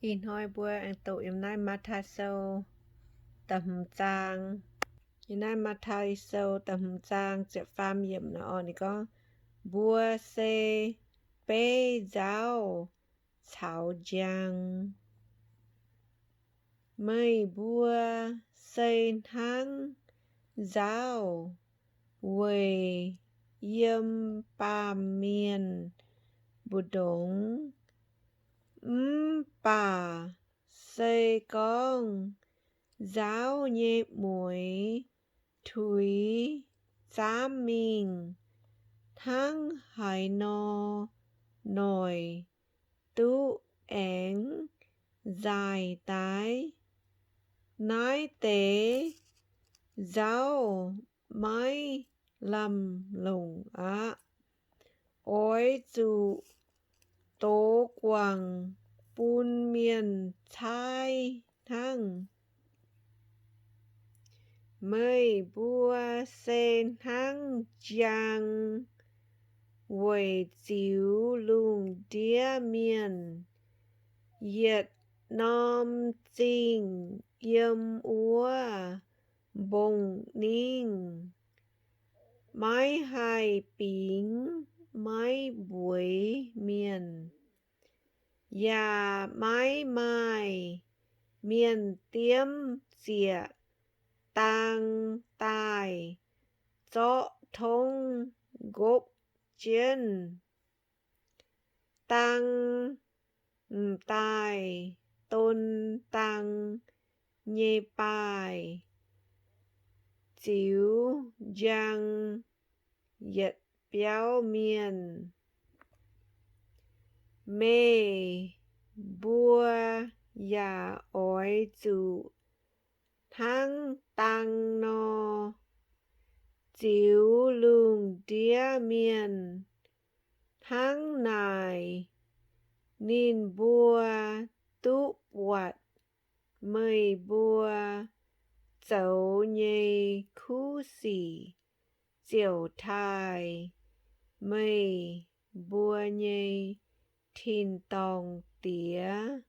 Ih hnoi mbuo aengx doqc yiem naaiv Matv^taai Sou da'hmz zaang. Yiem naaiv Matv^taai Sou da'hmz zaang ziepc faam yiemc nor, ninh gorngv, Mbuo se beiv nzauv caux njang. Meih mbuo se hnangv nzauv weic yiem baamh mienh mbu'ndongx. Mv baac se gorngv nzauv nyei mueiz tuix zaamv mingh hnangv haaix nor, noic duqv aengx nzaaih daaih. Naaiv deix nzauv maiv lamh longc aqv. Oix zuqc dox guangc bun mienh caaiv hnangv. Meih mbuo se hnangv njang weic ziux lungh ndiev mienh. Yietc norm zingh yiem wuov mbong-ningv maiv haih bingx maiv mbueiz mienh, yaac maiv maaih mienh diemv ziec dang daaih zorqv tongv nqopv jienv. Dang m'daaih don dang nyei baaih ziux njang yietc biauv mienh. Meih mbuo yaac oix zuqc hnangv dang nor ziux lungh ndiev mienh. Hnangv naaic ninh mbuo duqv buatc meih mbuo zoux nyei kuv sic ziouc taaih meih mbuo nyei tin-dorngh Diex.